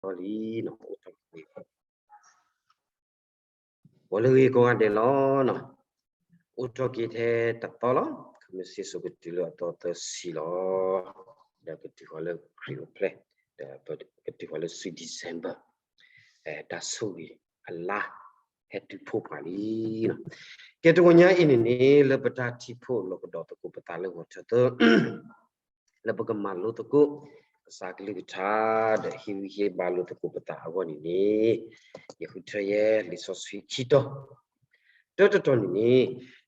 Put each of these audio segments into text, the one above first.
အိၣ်ထီၣ်က့ၤလီၤလံ, အိၣ်ထီၣ်က့ၤလီၤ. ပှၤလၢအဂ့ၤကိးဂၤဒဲးလီၤ. အိၣ်ထီၣ်က့ၤထဲတသီလီၤ. ခမ့ၢ်စ့ၢ်ကီးကတုၤလၢအသီသၢဆံလီၤ. ဒီးကတုၤဃီၤလၢခရံာ်အိၣ်ဖျဲၣ်, ဒီးကတုၤဃီၤလၢ sweet December, တၢ်ဆိၣ်ဂ့ၤအလါ ဟဲတုၤဖှိၣ်ပှၤလံ. ကဲ တဂီၤညါအံၤန့ၣ်န့ၣ် လၢပတၢ်ထံၣ်ဖှိၣ်လိာ်ကဒီးသကိးပသးလၢဂီၤထၢၣ်သၢ လၢပကမၤလိသကိး ကစၢ်ကလုၢ်ကထါ ဒီးဟ့ၣ်ဂံၢ်ဟ့ၣ်ဘါလိာ်သကိးပသးအဂီၢ်န့ၣ်န့ၣ်, ယဃုထၢယဲလံာ်စီဆှံခံတီၤ, တၢတတီၤန့ၣ်န့ၣ်,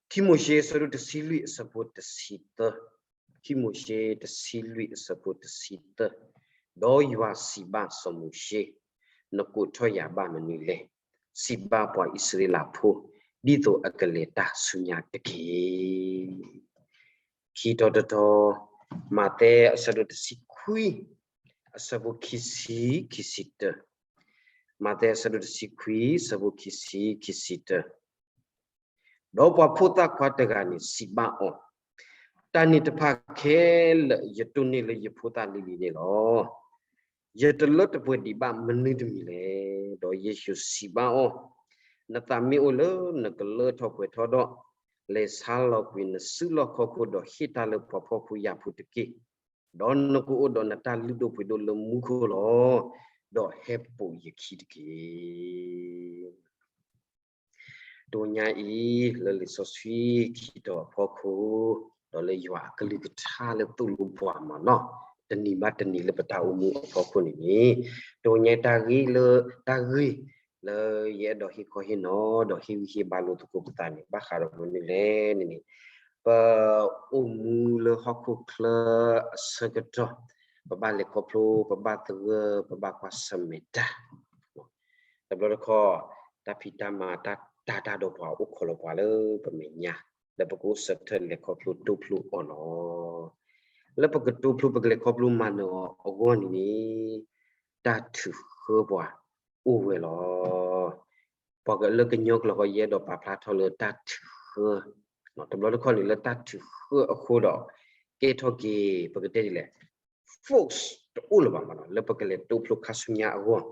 ထံမိၤၡ့အဆၢဒိၣ်တဆံလွံၢ်အဆၢဖိတဆံသၢ, ထံမိၤၡ့တဆံလွံၢ်အဆၢဖိတဆံသၢ, ဒီးယွၤစံးဘၣ်စီၤမိၤၡ့, နကိးထီၣ်ယၤဘၣ်မနုၤလဲၣ်. စံးဘၣ်ပှၤအံၣ်စရ့လးဖိ, ဒ်သိးအကလဲၤတၢ်ဆူညါတက့ၢ်. ခံတီၤတတီၤ, မးသဲအဆၢဒိၣ်တဆံခွံ, အဆၢဖိခံဆံ, ခံဆံတၢ, မးသဲအဆၢဒိၣ်တဆံခွံ, အဆၢဖိခံဆံ, ခံဆံတၢ. ဒီးပှၤဖိသၣ်ခွါတဂၤန့ၣ်စံးဘၣ်အီၤ, တၢ်န့ၣ်တဖၣ်ခဲလၢာ်ယတိၢ်န့ၢ်လၢယဖိသၣ်လံၤလံၤန့ၣ်လီၤ. ယတလၢတပှဲၤဒံးဘၣ်မနုၤတမံၤလဲၣ်. ဒီးယ့ၣ်ၡူးစံးဘၣ်အီၤ, နသးမ့ၢ်အိၣ်လၢနကလၢထီၣ်ပှဲၤထီၣ်ဒီး, လဲၤဆါလီၤကွံာ်နစုလီၢ်ခီၣ်ခိၣ်ဒီးဟ့ၣ်တၢ်လၢပှၤဖှီၣ်ဖိယာ်ဖိတက့ၢ်. ဒီးနကအိၣ်ဒီးနတၢ်လုၢ်ဒိၣ်ပှ့ၤဒိၣ်လၢမူခိၣ်လီၤ. ဒီးဟဲပိာ်ယခံတက့ၢ်. တဂီၤညါအံၤ လၢလံာ်စီဆှံခံတီၤအဖီခိၣ်, ဒီးလၢယွၤအကလုၢ်ကထါလၢသိၣ်လိပှၤမးနီၤ, တနံၤဘၣ်တနံၤလၢပတၢ်အိၣ်မူအဖီခိၣ်န့ၣ်န့ၣ်, တဂီၤညါတၢ်ဂ့ၢ်လၢ, တၢ်ဂ့ၢ်လၢယအဲၣ်ဒိးဟ့ၣ်ခီဟ့ၣ်နီၤ ဒီးဟ့ၣ်ဂံၢ်ဟ့ၣ်ဘါလိာ်သကိးပသးန့ၣ် ဘၣ်ဃးဒီးမနုၤလဲၣ်န့ၣ်န့ၣ်, ပအိၣ်မူလၢဟီၣ်ခိၣ်ချၢအဆၢကတီၢ်, ပဘၣ်လဲၤခီဖျိ, ပဘၣ်သဂၢၢ်, ပဘၣ်ကွၢ်ဆၢၣ်မဲာ်တၢ် တဘျီတခီၣ်, တၢ်ဖံးတၢ်မၤတၢ်တၤတၢ်ဒီးပှၤအိၣ်ခိးလီၤပှၤလၢပမဲာ်ညါ, လၢပကအိၣ်ဆၢထၢၣ်လဲၤခီဖျိတိဖျိအီၤလီၤ. လၢပကတိဖျိပကလဲၤခီဖျိမၤနၢၤအီၤအဂီၢ်န့ၣ်န့ၣ်, တၢ်ထုးဃၢပှၤအိၣ်ဝဲလီၤ. ပှၤကလၢကညီကျိာ်ဃီယအဲၣ်ဒိးပာ်ဖျါထီၣ်လၢတၢ်ထုးဃၢ, တဘျီတခီၣ်န့ၣ်လၢတၢ်ထုးဃၢအဃိဒီး, ကဲထီၣ်က့ၤ ပကတဲဒ်လဲၣ် force တအိၣ်လၢၤဘၣ်မးနီၤ, လၢပကလဲၤတိဖျိခါဆူညါအဂီၢ်,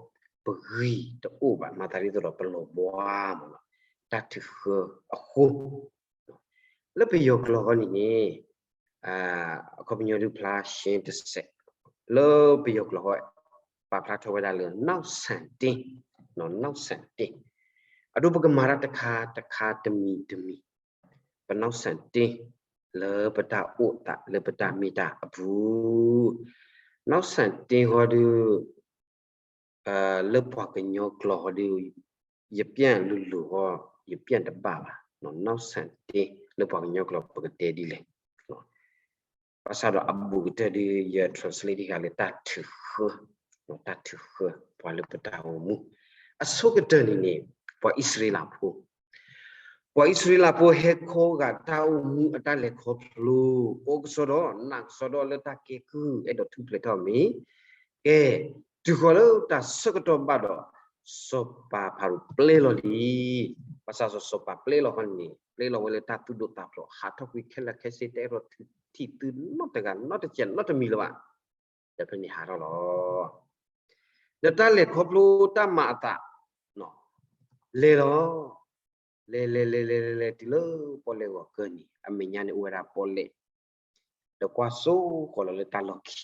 ပဂံၢ်တအိၣ်ဘၣ်, မၤသးဒ်သိးဒီးပလီၤဘှါမးနီၤ, တၢ်ထုးဃၢအဃိ. လၢပယီၤကျိာ်ဃီန့ၣ်န့ၣ်, အခီပညီဒုးဖျါရှဲတစဲး, လၢပယီၤကျိာ်ဃီ, ပာ်ဖျါထီၣ်ဝဲဒၣ်လၢ နောက်ဆံတင်း, နောက်ဆံတင်း, အဒိပကမၤတၢ်တခါ, တခါတမံၤတမံၤ, ပ နောက်ဆံတင်း လၢပတၢ်အိၣ်သးလၢပတၢ်မ့ၢ်တၢ်အပူၤ, နောက်ဆံတင်းဃီဒုး လၢပှၤကညီကျိာ်ဃီဒုး, ယပျၢ်လူၤလူၤဃီ, ယပျၢ်တဘၣ်ဘၣ်, နောက်ဆံတင်း လၢပှၤကညီကျိာ်ပကတဲဒ်လဲၣ်, ဘၣ်ဆၣ်ဒီးအဘူးကတၢၢ်ဒုး ယ translate တဂၤလၢတၢ်ထုးဃၢ, တၢ်ထုးဃၢ ပှၤလၢပတၢ်အိၣ်မူ, အဆိကတၢၢ်န့ၣ်န့ၣ်, ပှၤအံၣ်စရ့လးဖိ ပှၤအံၣ်စရ့လးဖိဟဲခီဂာ်တၢ်အိၣ်မူအတၢ်လဲၤခီဖျိ, အိၣ်ကစီဒီး နာ်ကစီဒီးလၢတၢ်ကဲကုၢ် အဲၣ်ဒိးထူၣ်ဖျဲးထီၣ်မ့ၢ်, ကဲ, တုၤဃီၤလၢတၢ်ဆၢကတီၢ်ဘၣ်ဒီး, စီၤပၤဖၤရိၤပျဲလီၤလံ, ဘၣ်ဆၣ်စီၤပၤပျဲလီၤဃီန့ၣ် ပျဲလီၤဝဲလၢတၢ်သူၣ်ဒိၣ်သးဖျိး ဟးထီၣ်ကွံာ်ခဲလၢာ်ခဲဆ့ တအဲၣ်ဒိးထံၣ်သုနီတဂၤနီတစဲးနီတမံၤလၢၤဘၣ်, ဒီးဖဲန့ၣ်ဟးထီၣ်လီၤ. ဒီးတၢ်လဲၤခီဖျိတၢ်မၤအသး, လဲၤလီၤ, လဲၤလဲၤလဲၤလဲၤလဲၤလဲၤတုၤလၢပီၣ်လဲၣ်ဂီၤကၢၢ်န့ၣ် အမဲာ်ညါန့ၣ်အိၣ်ဝဲဒၣ်ပီၣ်လဲၣ်, ဒီးကွၢ်စိဃီၤလီၤလၢတၢ်လီၢ်ခံ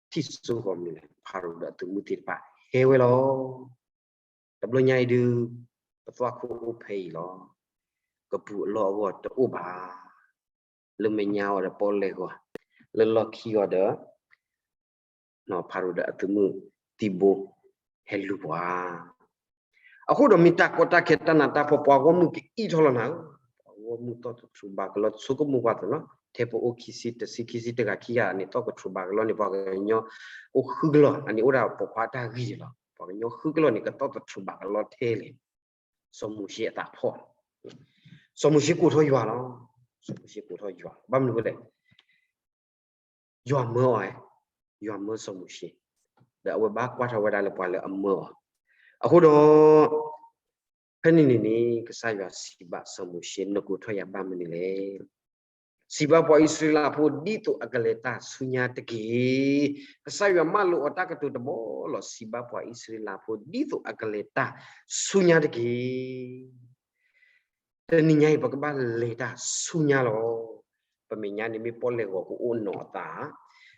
ထံၣ်စိဃီၤမနုၤလဲၣ်, ဖၤရိၤဒီးအသုးမုၢ်သ့ၣ်တဖၣ်ဟဲဝဲလီၤ. တဘျီညါအံၤဒုး, ပသွၣ်ခိၣ်အိၣ်ဖဲအံၤလီၤ. ကပူၤအလီၢ်အဂီၢ်တအိၣ်ဘၣ်. လၢမဲာ်ညါအီၤဒီးပီၣ်လဲၣ်ဂီၤ, လၢလီၢ်ခံအီၤဒီး ဖၤရိၤဒီးအသုးမုၢ်သံၣ်ဘိဟဲလူၤပှၤ, အဃိဒီးမ့ၢ်တၢ်ကီတၢ်ခဲတၢ်နးတၢ်ဖှီၣ် ပှၤဂီၢ်မုၢ်ကအံၣ်ထီၣ်လီၤနၤဧၢ, ပှၤဂီၢ်မုၢ်သီၣ်တထြူးဘးကလီ ဆိကမိၣ်ကွၢ်သနီၤ, ထဲပအိၣ်ခံဆံတဆံခံဆံတဂၤခံဂၤန့ၣ် သီၣ်ကထြူးဘးကလီန့ၣ် ပှၤကညီအိၣ်ဃုကလီၢ်, အန့ၣ်အိၣ်ဒၣ်ပိာ်ခွါတၢ်ဂံၢ်န့ၣ်လီၤ. ပှၤကညီဃုကလီၢ်န့ၣ် ကသီၣ်တထြူးဘးကလီထဲလဲၣ်. စီၤမိၤၡ့အသးဖှီၣ်, စီၤမိၤၡ့ကိးထီၣ်ယွၤလီၤ. စီၤမိၤၡ့ကိးထီၣ်ယွၤ, ဘၣ်မနုၤလဲၣ် ယွၤမၢအီၤ, ယွၤမၢစီၤမိၤၡ့, ဒီးအဝဲဘၣ်ကွၢ်ထီၣ်ဝဲဒၣ်လၢပှၤလၢအမၢအီၤ, အဃိဒီး ဖဲန့ၣ်န့ၣ်န့ၣ် ကစၢ်ယွၤစံးဘၣ်စီၤမိၤၡ့, နကိးထီၣ်ယၤဘၣ်မနုၤလဲၣ်. စံးဘၣ်ပှၤအံၣ်စရ့လးဖိ ဒ်သိးအကလဲၤတၢ်ဆူညါတက့ၢ်. ကစၢ်ယွၤမၢလိာ်အီၤတၢ်ကတိၤတဘီလီၤ, စံးဘၣ်ပှၤအံၣ်စရ့လးဖိ ဒ်သိးအကလဲၤတၢ်ဆူညါတက့ၢ်. တနံၤညါအံၤ ပကဘၣ်လဲၤတၢ်ဆူညါလီၤ. ပမဲာ်ညါန့ၣ် မ့ၢ်ပီၣ်လဲၣ်ဂီၤကအိၣ်နီၤအသး,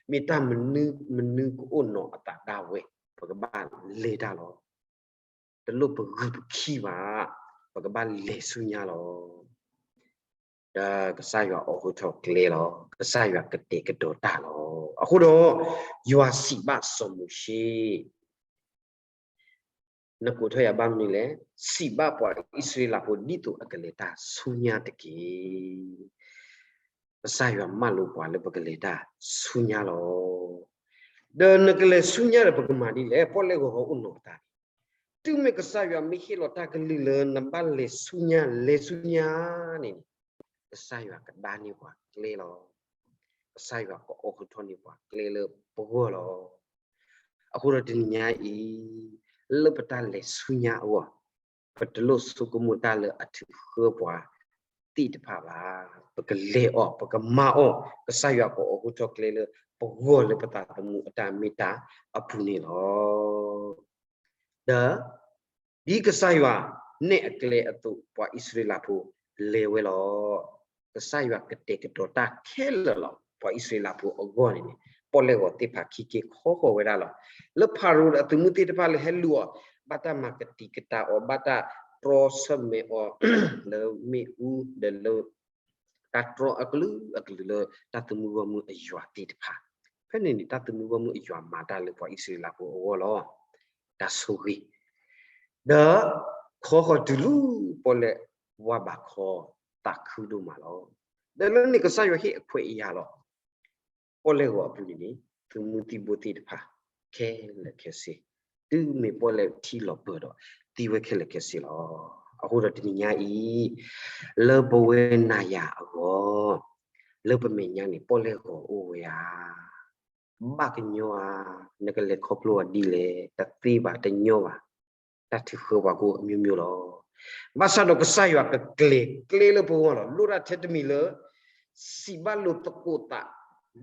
မ့ၢ်တၢ်မနုၤမနုၤကအိၣ်နီၤအသးဒၣ်ဝဲ, ပကဘၣ်လဲၤတၢ်လီၤ. တလိၣ်ပဂုာ်ပခံဘၣ်, ပကဘၣ်လဲၤဆူညါလီၤ. ဒီးကစၢ်ယွၤအိးထီၣ်ကျဲလီၤ, ကစၢ်ယွၤကတဲာ်ကတီၤတၢ်လီၤ. အဃိဒီး ယွၤစံးဘၣ်စီၤမိၤၡ့, နကိးထီၣ်ယၤဘၣ်မနုၤလဲၣ်. စံးဘၣ်ပှၤအံၣ်စရ့လးဖိ ဒ်သိးအကလဲၤတၢ်ဆူညါတက့ၢ်. ကစၢ်ယွၤမၢလိာ်ပှၤလၢပကလဲၤတၢ်ဆူညါလီၤ. ဒီးနကလဲၤဆူညါဒီး ပကမၤဒ်လဲၣ်, ပီၣ်လဲၣ်ဂီၤဟီအိၣ်နီၤအသးန့ၣ်, တုၤမ့ၢ်ကစၢ်ယွၤမ့ၢ်ဟ့ၣ်လီၤတၢ်ကလုၢ်လၢနဘၣ်လဲၤဆူညါ, လဲၤဆူညါန့ၣ်န့ၣ်, ကစၢ်ယွၤကဒါန့ၢ်ပှၤကျဲလီၤ. ကစၢ်ယွၤကအိးထီၣ်န့ၢ်ပှၤကျဲလၢပဂီၢ်လီၤ. အဃိဒီးတနံၤညါအံၤ, လၢပတၢ်လဲၤဆူညါအဂီၢ်, ပတလိၣ်ဆိကမိၣ်တၢ်လၢအထုးဃၢပှၤသ့ၣ်တဖၣ်ဘၣ်. ပကလဲၤအီၤ, ပကမၤအီၤ, ကစၢ်ယွၤကအိးထီၣ်ကျဲလၢပဂီၢ်လၢပသးသမူအတၢ်မ့ၢ်တၢ်အပူၤန့ၣ်လီၤ. ဒီး ဒ်ကစၢ်ယွၤနဲၣ်အကျဲအသိး ပှၤအံၣ်စရ့လးဖိလဲၤဝဲလီၤ. ကစၢ်ယွၤကတဲာ်ကတီၤတၢ်ခဲလၢာ်လီၤ. ပှၤအံၣ်စရ့လးဖိအဂီၢ်န့ၣ်န့ၣ်, ပီၣ်လဲၣ်ဂီၤသ့ၣ်တဖၣ်ခံက့ၤခီဃီၤဝဲဒၣ်လီၤ. လၢဖၤရိၤဒီးအသုးမုၢ်သ့ၣ်တဖၣ်လၢဟဲလူၤအီၤ, ဘၣ်တၢ်မၤကတံာ်ကတာ်အီၤ, ဘၣ်တၢ်တြီဆၢၣ်မဲာ်အီၤ လၢမ့ၣ်အူဒီးလၢ တၢ်တြီအကလုာ်အကလုာ်လၢတၢ်သမူဂီၢ်မုၢ်အယွၤသ့ၣ်တဖၣ်, ဖဲန့ၣ်န့ၣ် တၢ်သမူဂီၢ်မုၢ်အယွၤမၤတၢ်လၢပှၤအံၣ်စရ့လးဖိအဂီၢ်လီၤ. တၢ်ဆိၣ်ဂ့ၤ, ဒီးခီဃီၤတုၤလၢပီၣ်လဲၣ်ဝါဘးခီ သးခုဒိၣ်မးလီၤ. ဒီးလၢန့ၣ်ကစၢ်ယွၤဟ့ၣ်အခွဲးအယာ်လီၤ. ပီၣ်လဲၣ်ဂီၤအပူၤန့ၣ်န့ၣ် သုးမုၢ်သံၣ်ဘိသ့ၣ်တဖၣ် ခဲလၢာ်ခဲဆ့, တုၤမ့ၢ်ပီၣ်လဲၣ်ထံလီၤပၢၤဒီး သံဝဲခဲလၢာ်ခဲဆ့လီၤ. အဃိဒီးတနံၤညါအံၤ, လၢပဝဲနၤယၤအဂီၢ်, လၢပမဲာ်ညါန့ၣ် ပီၣ်လဲၣ်ဂီၤအိၣ်ဝဲဧါ. ဘၣ်ကညီဧါ, နကလဲၤခီဖျိအီၤဒ်လဲၣ်, တသ့ဘၣ်တညီဘၣ်, တၢ်ထုးဃၢပှၤကိးအမျိုးမျိုးလီၤ. ဘၣ်ဆၣ်ဒီးကစၢ်ယွၤကကျဲၤကျဲလၢပဂီၢ်လီၤ. လိၣ်တၢ်ထဲတမံၤလၢ စံးဘၣ်လိာ်သကိးသး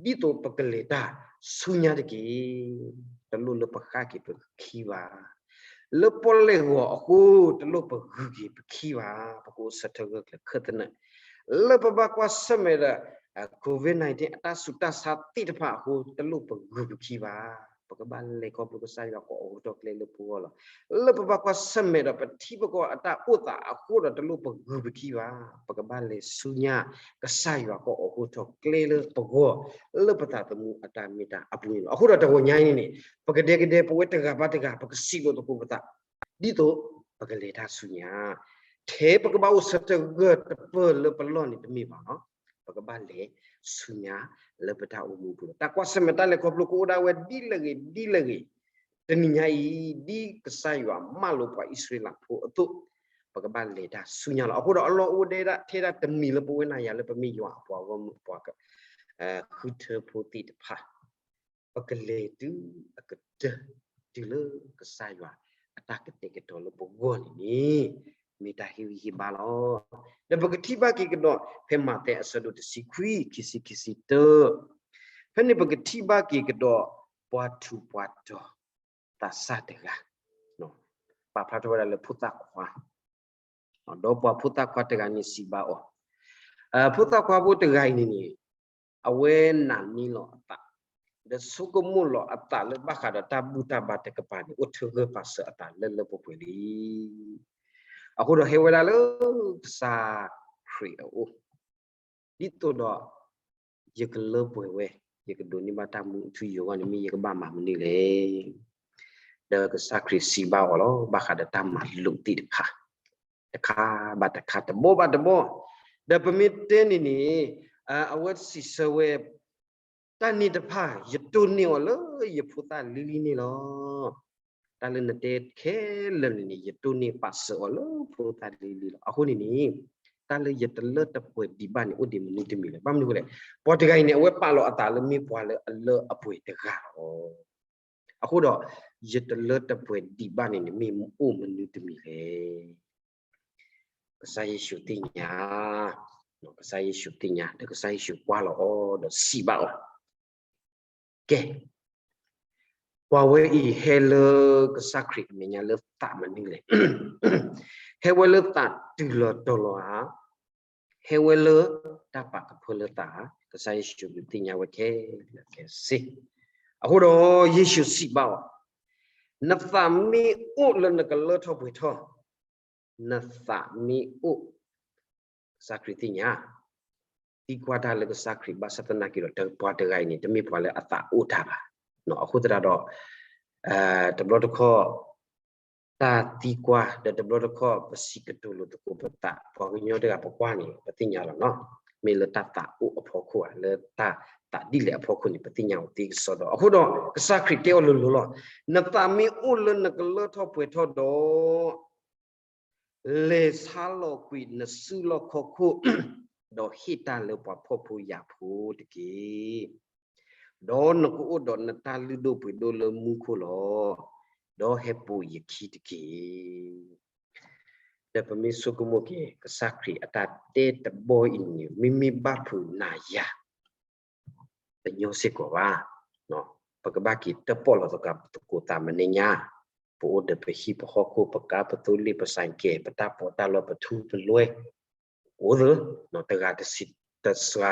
ဒ်သိးပကလဲၤတၢ်ဆူညါတက့ၢ်. တလိၣ်လၢပဃၣ်က့ၤပခံဘၣ်. လၢပီၣ်လဲၣ်ဂီၤအဃိ တလိၣ်ပဂုာ်က့ၤပခံဘၣ်. ပကအိၣ်ဆၢထၢၣ်ဂၢၢ်ကျၢၤခၢၣ်သနၢၣ်. လၢပဘၣ်ကွၢ်ဆၢၣ်မဲာ်ဒီး COVID nineteen အတၢ်ဆူးတၢ်ဆါသ့ၣ်တဖၣ်အဃိ တလိၣ်ပဂုာ်ပခံဘၣ်. ပကဘၣ်လဲၤခီဖျိကစၢ်ယွၤကအိးထီၣ်ကျဲလၢပဂီၢ်လီၤ. လၢပဘၣ်ကွၢ်ဆၢၣ်မဲာ်ဒီးပထံပကီၢ်အတၢ်အိၣ်သးအဃိဒီး တလိၣ်ပဂုာ်ပခံဘၣ်. ပကဘၣ်လဲၤဆူညါ ကစၢ်ယွၤကအိးထီၣ်ကျဲလၢပဂီၢ် လၢပသးသမူအတၢ်မ့ၢ်တၢ်အပူၤန့ၣ်လီၤ. အဃိဒီးတဂီၤညါအံၤန့ၣ်န့ၣ် ပကဒဲကဒဲ ပဝဲတဂၤဘၣ်တဂၤ ပကစံးလိာ်သကိးပသး ဒ်သိးပကလဲၤတၢ်ဆူညါ, ထဲပကဘၣ်အိၣ်ဆၢထၢၣ်ဂၢၢ်တပၢၢ်လၢပလီၢ်န့ၣ်တမ့ၢ်ဘၣ်နီၤ, ပကဘၣ်လဲၤဆူညါလၢပတၢ်အိၣ်မူအပူၤလီၤ. တၢ်ကွၢ်ဆၢၣ်မဲာ်တၢ်လဲၤခီဖျိကအိၣ်ဒၣ်ဝဲဒ်လဲၣ်ဂ့ၤ ဒ်လဲၣ်ဂ့ၤ, တနံၤညါအံၤ ဒ်ကစၢ်ယွၤမၢလိာ်ပှၤအံၣ်စရ့လးဖိအသိး, ပကဘၣ်လဲၤတၢ်ဆူညါလီၤ. အဃိဒီးအလီၢ်အိၣ်ဒၣ်ထဲဒၣ်တမံၤလၢပဝဲနၤယၤလၢပမ့ၢ်ယွၤအပှၤ ဂီၢ်မုၢ်အပှၤ ဃုထၢဖိသ့ၣ်တဖၣ် ပကလဲၤတုၤအကတၢၢ် တုၤလၢကစၢ်ယွၤအတၢ်ကတဲာ်ကတီၤလၢပဂီၢ်န့ၣ်န့ၣ် မ့ၢ်တၢ်ဟ့ၣ်ဂံၢ်ဟ့ၣ်ဘါလီၤ. ဒီးပကထံၣ်ဘၣ်က့ၤကဒီး ဖဲမးသဲအဆၢဒိၣ်တဆံခွံ ခံဆံ ခံဆံတၢ, ဖဲန့ၣ်ပကထံၣ်ဘၣ်က့ၤကဒီး ပှၤထူးပှၤတီၤသးစၢ်တဂၤ, ပာ်ဖျါထီၣ်ဝဲဒၣ်လၢဖိသၣ်ခွါ ဒီးပှၤဖိသၣ်ခွါတဂၤန့ၣ်စံးဘၣ်အီၤ, ဖိသၣ်ခွါဖိတဂၤအံၤန့ၣ်န့ၣ် အဝဲနာ်န့ၢ်လီၤအသး ဒီးဆိကမိၣ်လီၤအသးလၢဘၣ်ဃးဒီးတၢ်ဘူၣ်တၢ်ဘါတကပၤန့ၣ် အိၣ်ထုးဂၢၢ်ပာ်စၢၤအသးလၢလၢပှဲၤပှဲၤလံ. အဃိဒီးဟဲဝဲဒၣ်လၢကစၢ်ခရံာ်အအိၣ်, ဒ်သိးဒီး ယကလၢပှဲၤဝဲ, ယကဒိးန့ၢ်ဘၣ်တၢ်မူအထူအယိာ်အဂီၢ်န့ၣ် မ့ၢ်ယကဘၣ်မၤမနုၤလဲၣ်. ဒီးကစၢ်ခရံာ်စံးဘၣ်အီၤလီၤ ဘၣ်ဃးဒီးတၢ်မၤလိာ်သ့ၣ်တဖၣ် တခါဘၣ်တခါ တဘီဘၣ်တဘီ, ဒီးပမ့ၢ်တဲန့ၣ်န့ၣ် အဝဲစံးဆၢဝဲ တၢ်န့ၣ်တဖၣ် ယတိၢ်န့ၢ်အီၤလၢယဖိသၣ်လံၤလံၤန့ၣ်လီၤ. တၢ်လၢနတဲခဲလၢာ်န့ၣ်န့ၣ် ယတိၢ်န့ၢ်ပာ်စၢၤအီၤလၢဖိသၣ်လံၤလံၤလီၤ. အဃိန့ၣ်န့ၣ် တၢ်လၢယတလၢတပှဲၤဒံးဘၣ်န့ၣ် အိၣ်ဒံးမနုၤတမံၤလဲၣ်. ဘၣ်မနုၤအဃိလဲၣ်, ပှၤတဂၤအံၤန့ၣ် အဝဲပာ်လီၤအသးလၢမ့ၢ်ပှၤလၢအလၢအပှဲၤတဂၤလီၤ. အဃိဒီး ယတလၢတပှဲၤဒံးဘၣ်န့ၣ်န့ၣ် မ့ၢ်အိၣ်မနုၤတမံၤလဲၣ်. ကစၢ်ယ့ၣ်ၡူးသ့ၣ်ညါ ကစၢ်ယ့ၣ်ၡူးသ့ၣ်ညါ ဒီးကစၢ်ယ့ၣ်ၡူးကွၢ်လီၤအီၤဒီးစံးဘၣ်အီၤ, ကဲ, ပှၤဝဲအံၤဟဲလၢကစၢ်ခရံာ်အမဲာ်ညါလၢသးမနုၤလဲၣ်. ဟဲဝဲလၢသးတုၤလီၤတီၤလီၤဧါ, ဟဲဝဲလၢတၢ်ပာ်ကဖၢလၢသးဧါ, ကစၢ်ယ့ၣ်ၡူးသ့ၣ်ညါဝဲခဲလၢာ်ခဲဆ့. အဃိဒီးယ့ၣ်ၡူးစံးဘၣ်အီၤ, နသးမ့ၢ်အိၣ်လၢနကလၢထီၣ်ပှဲၤထီၣ်, နသးမ့ၢ်အိၣ် ကစၢ်ခရံာ်သ့ၣ်ညါ, သံကွၢ်တၢ်လၢကစၢ်ခရံာ်ဘၣ်ဆၣ်သနာ်က့ဒီး ပှၤတဂၤအံၤန့ၣ် တမ့ၢ်ပှၤလၢအသးအိၣ်တၢ်ဘၣ်. အဃိသတးဒီး တဘျီတခီၣ် တၢ်သံကွၢ် ဒီးတဘျီတခီၣ် ပစံးကတိၤလိာ်သကိးပသး ပှၤကညီတဂၤပကွၢ်န့ၣ် ပသ့ၣ်ညါလီၤနီၤ. မ့ၢ်လၢတၢ်သးအိၣ်အဖီခိၣ်ဧါ, လၢတၢ်သးဒ်လဲၣ်အဖီခိၣ်န့ၣ် ပသ့ၣ်ညါအီၤသ့ကစီဒီ. အဃိဒီး ကစၢ်ခရံာ်တဲအီၤလိၤလိၤလီၤ. နသးမ့ၢ်အိၣ်လၢနကလၢထီၣ်ပှဲၤထီၣ်ဒီး လဲၤဆါလီၤကွံာ်နစုလီၢ်ခီၣ်ခိၣ် ဒီးဟ့ၣ်တၢ်လၢပှၤဖှီၣ်ဖိယာ်ဖိတက့ၢ်. ဒီးနကအိၣ်ဒီးနတၢ်လုၢ်ဒိၣ်ပှ့ၤဒိၣ်လၢမူခိၣ်လီၤ. ဒီးဟဲပိာ်ယခံတက့ၢ်. ဒီးပမ့ၢ်ဆိကမိၣ်က့ၤ ကစၢ်ခရံာ်အတၢ်တဲတဘီအံၤန့ၣ် မ့မ့ၢ်ဘၣ်ဖုးနၤယၤ တညီစ့ၢ်ကီးဘၣ်. ပကဘၣ်က့ၤတၢၣ်ပီၣ်လီၤသကိးသးမနုၤညါ, ပအိၣ်ဒီးပဟံၣ်ပဟီၣ်ခိၣ် ပကါပသိလ့ၣ်ပစၢကဲၤ ပတၢ်ပီးတၢ်လီ ပထူပလွဲ အိၣ်သၢ, တဂၤတဆံးတဂၤ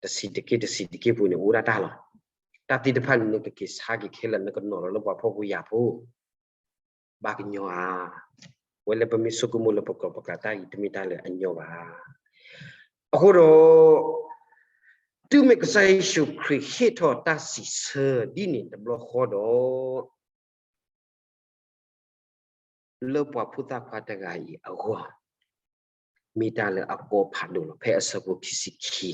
တဆံးတက့ၢ်တဆံးတက့ၢ်ပူၤန့ၣ် အိၣ်ဒၣ်တၢ်လီၤ. တၢ်သ့ၣ်တဖၣ်န့ၣ် နကက့ၤဆါက့ၤခဲလၢာ် နကနီၤလီၤလၢပှၤဖှီၣ်ဖိယာ်ဖိ ဘၣ်ကညီဧါ. ဝဲလၢပမ့ၢ်ဆိကမိၣ်လၢပကီၢ်ပကျါတၢ်အံၤ တမ့ၢ်တၢ်လၢအညီဘၣ်. အဃိဒီး တုၤမ့ၢ်ကစၢ်ယ့ၣ်ၡူးခရံာ်ဟ့ၣ်ထီၣ်တၢ်စံးဆၢဒ်န့ၣ်တဘျီဃီဒီး လၢပှၤဖိသၣ်ခွါတဂၤအံၤအဂီၢ် မ့ၢ်တၢ်လၢအကီဖးဒိၣ်လီၤ. ဖဲအဆၢဖိခံဆံခံ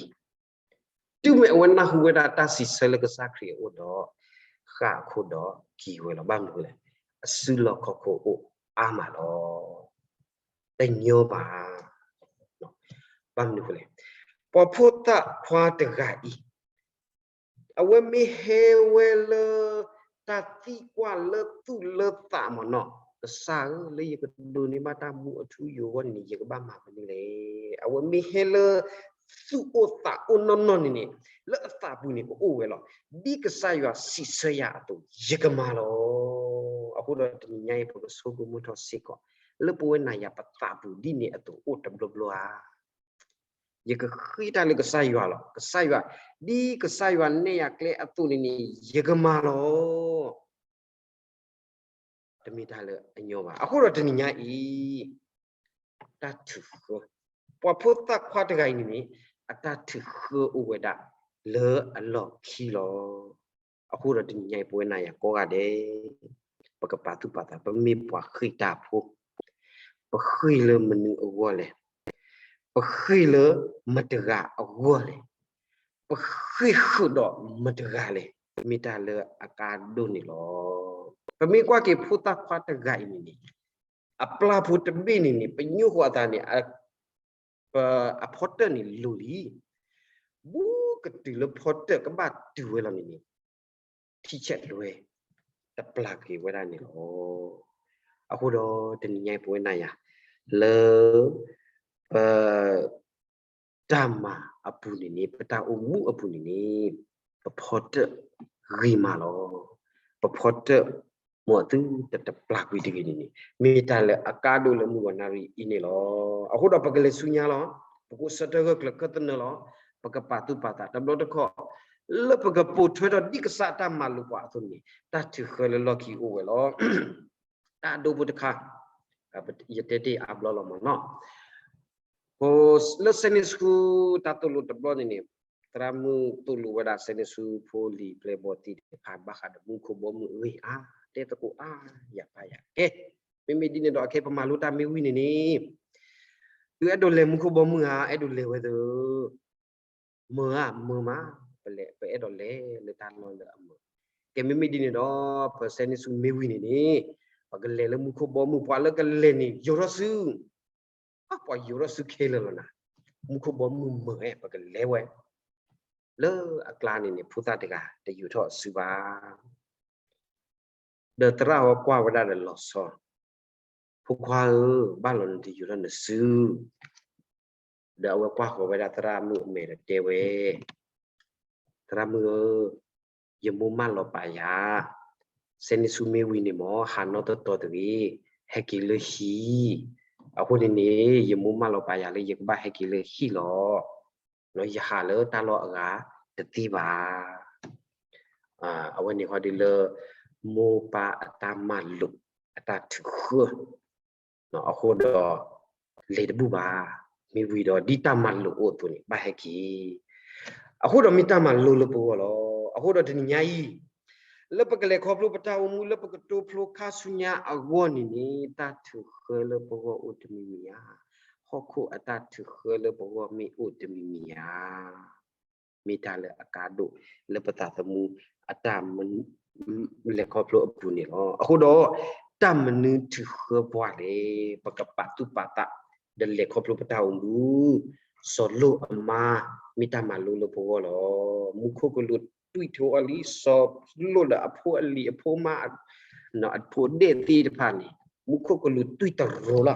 တုၤမ့ၢ်အဝဲနၢ်ဟူဝဲဒၣ်တၢ်စံးဆၢလၢကစၢ်ခရံာ်အအိၣ်ဒီး ဃၣ်အခိၣ်ဒီးက့ၤဝဲလီၤ. ဘၣ်မနုၤလဲၣ်, အစုလီၢ်ခီၣ်ခိၣ်အိၣ်အါမးလီၤ. တညီဘၣ်. ဘၣ်မနုၤလဲၣ်, ပှၤဖိသၣ်ခွါတဂၤအံၤ အဝဲမ့ၢ်ဟဲဝဲလၢ တၢ်သံကွၢ်လၢသူၣ်လၢသးမ့ၢ်နီၤ, ကစၢ်ဧၢ, လၢယကဒိးန့ၢ်ဘၣ်တၢ်မူအထူအယိာ်အဂီၢ်န့ၣ် ယကဘၣ်မၤမနုၤလဲၣ်. အဝဲမ့ၢ်ဟဲလၢ သူၣ်အိၣ်သးအိၣ်နီၢ်နီၢ်န့ၣ်န့ၣ် လၢအသးပူၤန့ၣ် ကအိၣ်ဝဲလီၤ. ဒ်ကစၢ်ယွၤစံးဆၢယၤအသိး ယကမၤလီၤ. အဃိဒီးတနံၤညါအံၤ ပကဆိကမိၣ်ထီၣ်စ့ၢ်ကီး လၢပဝဲနၤယၤပသးပူၤဒ်န့ၣ်အသိးအိၣ်တဘျီဘျီဧါ. ယကဃ့တၢ်လၢကစၢ်ယွၤလီၤ. ကစၢ်ယွၤ, ဒ်ကစၢ်ယွၤနဲၣ်ယၤကျဲအသိးန့ၣ်န့ၣ် ယကမၤလီၤ. တမ့ၢ်တၢ်လၢအညီဘၣ်. အဃိဒီးတနံၤညါအံၤ တၢ်ထုးဃၢ, ပှၤဖိသၣ်ခွါတဂၤအံၤန့ၣ်န့ၣ် အတၢ်ထုးဃၢအိၣ်ဝဲဒၣ်လၢအလီၢ်ခံလီၤ. အဃိဒီးတနံၤညါအံၤ ပဝဲနၤယၤကိးဂၤဒဲး ပကပာ်သူၣ်ပာ်သး ပမ့ၢ်ပှၤဃ့ၢ်တၢ်ဖိ, ပဃ့ၢ်လၢမနုၤအဂီၢ်လဲၣ်, ပဃ့ၢ်လၢမတဂၤအဂီၢ်လဲၣ်, ပဃ့ၢ်ဃုာ်ဒီးမတဂၤလဲၣ်, မ့ၢ်တၢ်လၢအကါဒိၣ်န့ၣ်လီၤ. ပမ့ၢ်ကွၢ်က့ၤဖိသၣ်ခွါတဂၤအံၤန့ၣ်န့ၣ် အပျၢ်ဖိတဘ့ၣ်န့ၣ်န့ၣ် ပညိၣ်ဃီအသးန့ၣ် ပအဖီတၢၣ်န့ၣ်လိၤလံ. ဘူးကတုၤလၢဖီတၢၣ်ကဘၣ်တုၤဝဲလီၤန့ၣ်န့ၣ် ထံဆဲးလွဲ တပျၢ်က့ၤဝဲဒၣ်န့ၣ်လီၤ. အဃိဒီးတနံၤညါအံၤ ပဝဲနၤယၤ လၢ ပ တၢ်မၤအပူၤန့ၣ်န့ၣ် ပတၢ်အိၣ်မူအပူၤန့ၣ်န့ၣ် ပဖီတၢၣ်ဂ့ၤမးလီၤ. ပဖီတၢၣ် မ်အသုတတပျၢ်ကွံာ်တဂ့ၤန့ၣ်န့ၣ် မ့ၢ်တၢ်လၢအကါဒိၣ်လၢမုၢ်ဂီၤနၣ်ရံၣ်အံၤန့ၣ်လီၤ. အဃိဒီးပကလဲၤဆူညါလီၤ. ပကအိၣ်ဆၢထၢၣ်ဂၢၢ်ကျၢၤခၢၣ်သနၢလီၤ. ပကပာ်သူၣ်ပာ်သးတဘျီတခီၣ် လၢပကပိာ်ထွဲထီၣ်ဒ်ကစၢ်အတၢ်မၤလိာ်ပှၤအသိးန့ၣ် တၢ်ထုးဃၢလၢလီၢ်ခံအိၣ်ဝဲလီၤ. တၢ်အဒိဖိတခါ ယတဲတ့ၢ်အါဘျီလီၤမးနီၤ. လၢ Sunday School တၢ်သိၣ်လိတဘျီန့ၣ်န့ၣ် သရၣ်မုၣ်သိၣ်လိဝဲဒၣ် Sunday School ဖိလံၤပျဲၢ်ဘီၣ်သ့ၣ်တဖၣ် ဘၣ်ဃးဒီးမူခိၣ်ဘီမုၢ်အဂ့ၢ်အါ တဲသကိးအါယၤပာ်ယၤ. ကဲ, မ့မ့ၢ်ဒ်န့ၣ်ဒီး ခဲအံၤပမၤလိတၢ်မ့ၢ်ဝံၤန့ၣ်န့ၣ် သုအဲၣ်ဒိးလဲၤမူခိၣ်ဘီမုၢ်ဧါ, အဲၣ်ဒိးလဲၤဝဲသၢ မၢဧါ, မၢမး, ပလဲၤ ပအဲၣ်ဒိးလဲၤလၢတၢ်လီၢ်လၢအမၢ. ကဲ မ့မ့ၢ်ဒ်န့ၣ်ဒီး ပ Sunday School မ့ၢ်ဝံၤန့ၣ်န့ၣ် ပကလဲၤလၢမူခိၣ်ဘီမုၢ် ပှၤလၢကလဲၤန့ၣ် ယိးထီၣ်စု, ပှၤယိးထီၣ်စုခဲလၢာ်လီၤနၤ. မူခိၣ်ဘီမုၢ်မၢဧါ ပကလဲၤဝဲ လၢအကျါန့ၣ်န့ၣ် ဖိသၣ်တဂၤ တယိးထီၣ်စုဘၣ်. ဒီးသရၣ်ဝဲကွၢ်ဝဲဒၣ်ဒီးလီၤဆီ, ဖိခွါဧၢ, ဘၣ်လီၤနတယိးထီၣ်နစု ဒီးအဝဲကွၢ်ဃီၤဝဲဒၣ်သရၣ်မုၣ်အမဲာ်ဒီးတဲဝဲ, သရၣ်မုၣ်ဧၢ, ယမိၢ်မၢလီၤပာ်ယၤ, စဲန့ၣ်ဆူမ့ၢ်ဝံၤန့ၣ်မ့ၢ် ဟးနီတတီၤတဂ့ၤ, ဟဲက့ၤလၢဟံၣ်, အဃိန့ၣ်န့ၣ် ယမိၢ်မၢလီၤပာ်ယၤလၢယကဘၣ်ဟဲက့ၤလၢဟံၣ်လီၤ. ယဟးလၢတၢ်လီၢ်အဂၤတသ့ဘၣ်. အဝဲန့ၣ်ဃီဒုးလၢ မိၢ်ပၢ်အတၢ်မၤလိာ် အတၢ်ထုးဃၢ အဃိဒီး လဲၤတဘူၣ်ဘၣ်, မ့ၢ်ဝံၤဒီးဒ်တၢ်မၤလိာ်အိၣ်အသိးန့ၣ် ဘၣ်ဟဲက့ၤ, အဃိဒီးမ့ၢ်တၢ်မၤလိာ်လၢပဂီၢ်လီၤ. အဃိဒီးတနံၤညါအံၤ လၢပကလဲၤခီဖျိပတၢ်အိၣ်မူ လၢပကတိဖျိခါဆူညါအဂီၢ်န့ၣ်န့ၣ် တၢ်ထုးဃၢလၢပဂီၢ်အိၣ်တမံၤမံၤဧါ, ဟီၣ်ခိၣ်အတၢ်ထုးဃၢလၢပဂီၢ်မ့ၢ်အိၣ်တမံၤမံၤဧါ. မ့ၢ်တၢ်လၢအကါဒိၣ် လၢပသးသမူအတၢ် လဲၤခီဖျိအပူၤန့ၣ်လီၤ. အဃိဒီး တၢ်မနုၤထုးဃၢပှၤလဲၣ်, ပကပာ်သူၣ်ပာ်သး ဒီးလဲၤခီဖျိပတၢ်အိၣ်မူ, စီၤလိာ်အမါ မ့ၢ်တၢ်မၤလိလၢပဂီၢ်လီၤ. မူခိၣ်ကလူးတွံၢ်ထီၣ်အီၤလံ စီၤလိာ်ဒီးအဖိအလံၤအဖိမါ အဖိဒဲၣ်သ့ၣ်တဖၣ်န့ၣ် မူခိၣ်ကလူးတွံၢ်တရိၤလီၤ.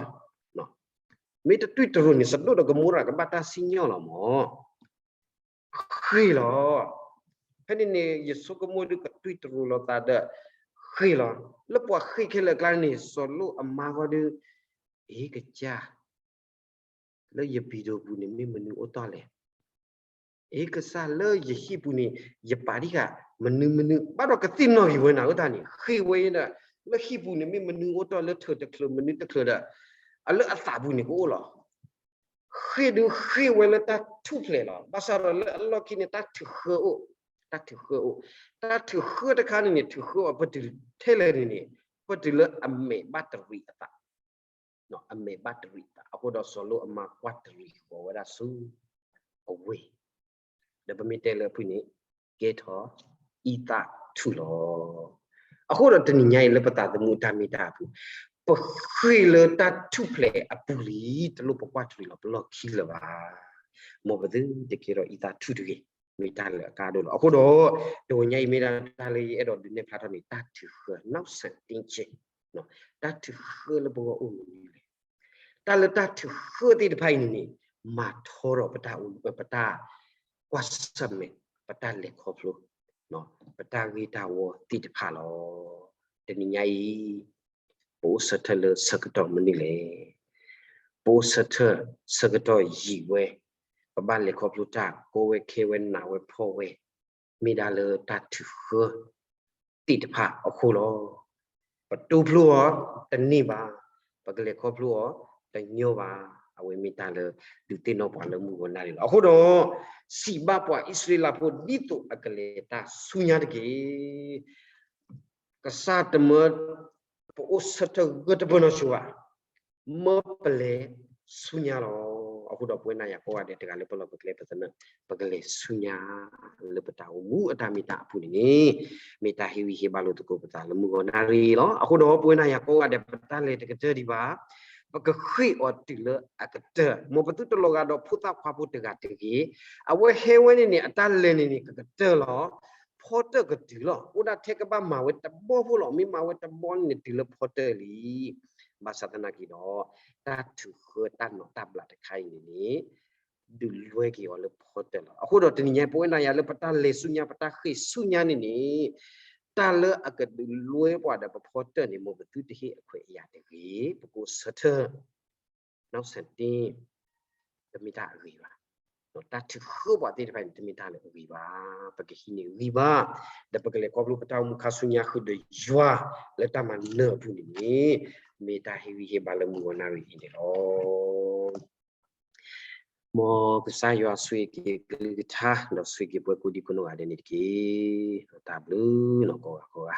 မ့ၢ်တတွံၢ်တရိၤန့ၣ် စဒိၣ်ဒီးကမိရၤကဘၣ်တၢ်စံၣ်ညီၣ်လီၤမး. ဃ့ၢ်လီၤ. ဖဲန့ၣ်န့ၣ် ယဆိကမိၣ်ဒုးကတွံၢ်တရိၤလိာ်သးဒီး ဃ့ၢ်လီၤ. လၢပှၤဃ့ၢ်ခဲလၢာ်အကျါန့ၣ် စီၤလိာ်အမါဃီဒုး အ့ ကစၢ် လၢယပံၤဒိၣ်ပူၤန့ၣ် မ့ၢ်မနုၤအိၣ်တ့ၢ်လဲၣ်. အ့ ကစၢ်လၢယဟံၣ်ပူၤန့ၣ် ယပာ်ဒံးဃာ် မနုၤမနုၤ ဘၣ်ဒီးကသ့ၣ်နီၣ်ဂံၤဝဲနၤဧၢတၢ်န့ၣ် ဃ့ၢ်ဝဲဒီး လၢဟံၣ်ပူၤန့ၣ်မ့ၢ်မနုၤအိၣ်တ့ၢ်လၢထၢၣ်တချုးမနုၤတချုးဒီး အလၢအသးပူၤန့ၣ်ကအိၣ်လီၤ. ဃ့ၢ်ဒုးဃ့ၢ်ဝဲလၢတၢ်ထူၣ်ဖျဲးလီၤ. ဘၣ်ဆၣ်ဒီးလၢအလီၢ်ခံန့ၣ် တၢ်ထုးဃၢအိၣ်, တၢ်ထုးဃၢအိၣ်, တၢ်ထုးဃၢတခါန့ၣ်န့ၣ် ထုးဃၢအီၤပတုၤထဲလဲၣ်န့ၣ်န့ၣ် ပတုၤလၢအမဲာ်ဘၣ်တရံးအသး အမဲာ်ဘၣ်တရံးအသး အဃိဒီးစီၤလိာ်အမါကွၢ်တရံးဃီၤဝဲဒၣ်ဆူအဝ့ၢ်, ဒီးပမ့ၢ်တဲလၢအဖုၣ်န့ၣ် ကဲထီၣ်အံသၣ်ထူၣ်လီၤ. အဃိဒီးတနံၤညါအံၤလၢပသးသမူအတၢ်မ့ၢ်တၢ်အပူၤ ပဃ့ၢ်လၢတၢ်ထူၣ်ဖျဲးအပူၤလံ တလိၣ်ပကွၢ်တရံးလီၤပလီၢ်ခံလၢၤဘၣ်. မ်ပသုတကဲထီၣ်အံသၣ်ထူၣ်တဂ့ၤ မ့ၢ်တၢ်လၢအကါဒိၣ်လီၤ. အဃိဒီး တဝဲညါအံၤမ့ၢ်ဒၣ်တၢ်လၢယအဲၣ်ဒိးဒုးနဲၣ်ဖျါထီၣ်န့ၣ် တၢ်ထုးဃၢ နောက်ဆက်တင်းခြင်း, တၢ်ထုးဃၢလၢပဂီၢ်အိၣ်မနုၤလဲၣ်. တၢ်လၢတၢ်ထုးဃၢသ့ၣ်တဖၣ်အံၤန့ၣ်န့ၣ် မၤထီထီၣ်ပတၢ်အိၣ်မူ ပတၢ်ကွၢ်ဆၢၣ်မဲာ် ပတၢ်လဲၤခီဖျိ ပတၢ်ဂ့ၢ်တၢ်ဝီသ့ၣ်တဖၣ်လီၤ. တနံၤညါအံၤ ပအိၣ်ဆၢထၢၣ်လၢဆၢကတီၢ်မနုၤလဲၣ်. ပအိၣ်ဆၢထၢၣ်ဆၢကတီၢ်ယံာ်ဝဲ, ပဘၣ်လဲၤခီဖျိတၢ်ကီဝဲခဲဝဲနးဝဲဖှီၣ်ဝဲ, မ့ၢ်ဒၣ်လၢတၢ်ထုးဃၢသ့ၣ်တဖၣ်အဃိလီၤ. ပတိဖျိအီၤတန့ၢ်ဘၣ်, ပကလဲၤခီဖျိအီၤတညီဘၣ်. အဝဲမ့ၢ်တၢ်လၢဒုးသ့ၣ်နီၣ်ပှၤလၢမုၢ်ဂီၤနၣ်ရံၣ်လီၤ. အဃိဒီး စံးဘၣ်ပှၤအံၣ်စရ့လးဖိ ဒ်သိးအကလဲၤတၢ်ဆူညါတက့ၢ်. ကစၢ်တမၢ ပအိၣ်ဆၢထၢၣ်ဂၢၢ်တဘၢနီၢ်ဆိဘၣ်, မၢပလဲၤဆူညါလီၤ. အဃိဒီးပဝဲနၤယၤကိးဂၤဒဲးတဂၤလၢပလီၢ်ပကျဲပသနၢၣ် ပကလဲၤဆူညါ လၢပတၢ်အိၣ်မူအတၢ်မ့ၢ်တၢ်အပူၤန့ၣ်န့ၣ် မ့ၢ်တၢ်ဟ့ၣ်ဂံၢ်ဟ့ၣ်ဘါလိာ်သကိးပသးလၢမုၢ်ဂီၤနၣ်ရံၣ်လီၤ. အဃိဒီးပဝဲနၤယၤကိးဂၤဒဲး ပတၢ်လဲၤတကတၢၢ်ဒံးဘၣ်, ပကဃ့ၢ်အီၤတုၤလၢအကတၢၢ်, မ်ပသုတလီၤဂာ်ဒီးဖိသၣ်ခွါဖိတဂၤတဂ့ၤ. အဝဲဟဲဝဲန့ၣ်န့ၣ် အတၢ်လဲၤန့ၣ်န့ၣ် ကကတၢၢ်လီၤ. ဖီတၢၣ်ကတုၤလီၤ. အိၣ်ဒၣ်ထဲကဘၣ်မၤဝဲတဘီဖိလီၤ. မ့ၢ်မၤဝဲတဘီန့ၣ်န့ၣ် တုၤလၢဖီတၢၣ်လံ. ဘၣ်ဆၣ်သနာ်က့ဒီး တၢ်ထုးဃၢတၢ်နီၣ်တၢ်ဘျးတခါအံၤန့ၣ်န့ၣ် ဒုးလွဲက့ၤအီၤလၢဖီတၢၣ်လီၤ. အဃိဒီးတနံၤညါ ပဝဲနၤယၤလၢပတၢ်လဲၤဆူညါ ပတၢ်ဃ့ၢ်ဆူညါန့ၣ်န့ၣ် တၢ်လၢအကဒုးလွဲပှၤဒီးပဖီတၢၣ်န့ၣ် မ်ပသုတဟ့ၣ်အခွဲးအယာ်တဂ့ၤ. ပကအိၣ်ဆၢထၢၣ် နောက်ဆက်တင်း တမ့ၢ်တၢ်အဂ့ၤဘၣ်. တၢ်ထုးဃၢပှၤသ့ၣ်တဖၣ်န့ၣ် တမ့ၢ်တၢ်လၢအဂ့ၤဘၣ်. ပကဟံးန့ၢ်ဂံၢ်ဘါ ဒီးပကလဲၤခီဖျိပတၢ်အိၣ်မူခါဆူညါဃုာ်ဒီးယွၤလၢတၢ်မၤနၢၤအပူၤန့ၣ်န့ၣ် မ့ၢ်တၢ်ဟ့ၣ်ဂံၢ်ဟ့ၣ်ဘါလၢမုၢ်ဂီၤနၣ်ရံၣ်အံၤန့ၣ်လီၤ. မ်ကစၢ်ယွၤဆိၣ်ဂ့ၤက့ၤကလုၢ်ကထါ ဒီးဆိၣ်ဂ့ၤက့ၤပှၤကိးဒံကိးနီၢ်ဂၤဒဲးန့ၣ်တက့ၢ်. တၢ်ဘျုးနီၢ်ကိးဂၤကိးဂၤ